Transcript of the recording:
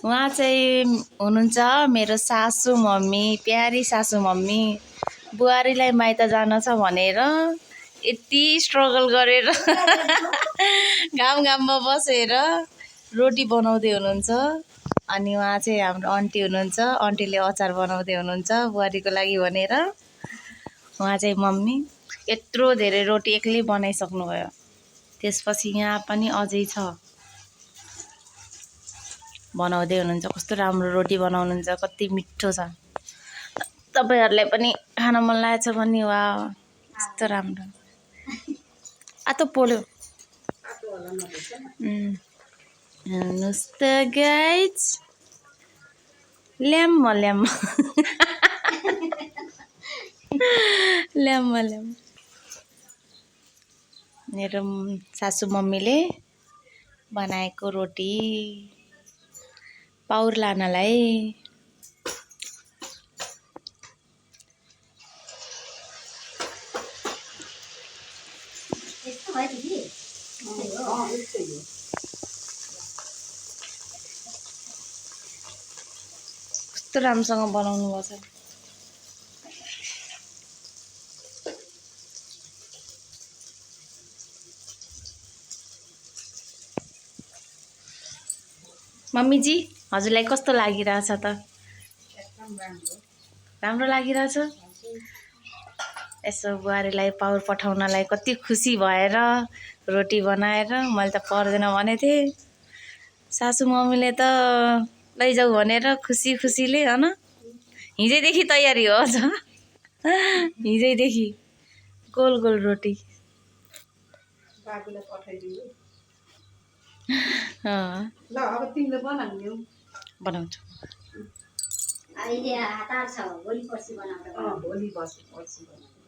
उहाँ चाहिँ हुनुहुन्छ मेरो सासू मम्मी, प्यारी सासू मम्मी। बुहारीलाई माइत जान छ भनेर यति स्ट्रगल गरेर घाममा बसेर रोटी बनाउँदै हुनुहुन्छ। अनि उहाँ चाहिँ हाम्रो आन्टी हुनुहुन्छ। आन्टीले अचार बनाउँदै हुनुहुन्छ बुहारीको लागि भनेर। उहाँ चाहिँ मम्मी यत्रो धेरै रोटी एक्लै बनाइसक्नुभयो। त्यसपछि यहाँ पनि अझै छ, बनाउँदै हुनुहुन्छ। कस्तो राम्रो रोटी बनाउनुहुन्छ, कति मिठो छ। तपाईहरुलाई पनि खान मन लागेछ भने वा कस्तो राम्रो। आतो पोल्यो। हेर्नुस् त गाइज, ल्याम्म ल्याम्म ल्याम्म ल्याम्म। मेरो सासू मम्मीले बनाएको रोटी पाउर लानलाई। कस्तो राम्रोसँग बनाउनु भएको छ। मम्मीजी, हजुरलाई कस्तो लागिरहेछ त? एकदम राम्रो। राम्रो लागिरहेछ। यसो बुहारीलाई पाउर पठाउनलाई कति खुसी भएर रोटी बनाएर मैले त पर्दैन भनेको थिएँ। सासू मम्मीले त लैजाऊ भनेर खुसी खुसीले हैन, हिजैदेखि तयारी हो अझ। हिजैदेखि गोल गोल रोटी बाबुलाई पठाइदिनु। ल अब तिमीले बनाउनु। बनाउँछु। अहिले हतार छ, भोलि पर्सि बनाउँदा। भोलि पर्सि बनाउँछु।